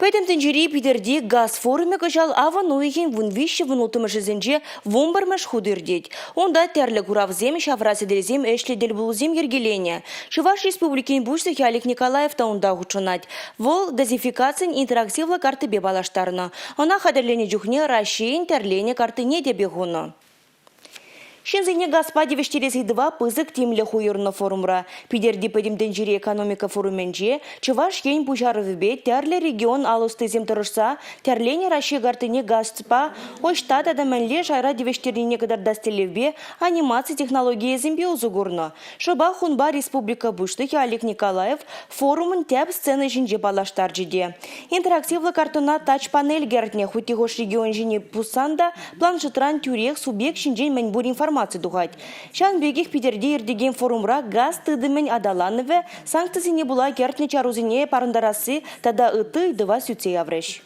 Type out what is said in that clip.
Пӗтӗм тӗнчери Питӗрти газ форумӗ кӑҫал авӑн уйӑхӗн 13-16-мӗшӗсенче 11-мӗш хут иртет. Унта тӗрлӗ куравсем, ҫавра сӗтелсем, ӗҫлӗ тӗлпулусем йӗркеленӗ. Чӑваш Республикин Пуҫлӑхӗ Олег Николаев та унта хутшӑнать. Вӑл газификацин интерактивлӑ карттипе паллаштарнӑ. Ӑна хатӗрленӗ чухне Раҫҫейӗн тӗрленӗ карттине тӗпе хунӑ. Ҫынсене газпа тивӗҫтерес ыйтӑва пысӑк тимлӗх уйӑрнӑ форумра. Питӗрти Пӗтӗм тӗнчери экономика форумӗнче Чӑваш Ен пуҫарӑвӗпе тӗрлӗ регион ал ӑстисем тӑрӑшса тӗрленӗ Раҫҫей карттине газпа ӑҫта тата мӗнле шайра тивӗҫтернине кӑтартас тӗллевпе анимаци технологийӗсемпе усӑ курнӑ. Шӑпах унпа республика Пуҫлӑхӗ Олег Николаев форумӑн тӗп сцени ҫинче паллаштарчӗ те. Интерактивлӑ карттӑна тач-панель кӗртнӗ хуть хӑш регион ҫине пуссан та планшетран тӳрех субъект ҫинчен мӗнпур информаци тухать. Ҫавӑн пекех Питӗрте иртекен форумра газ тытӑмӗн аталанӑвӗ, санкцисене пула кӗртнӗ чарусене парӑнтарасси тата ытти ыйтӑва сӳтсе яврӗҫ.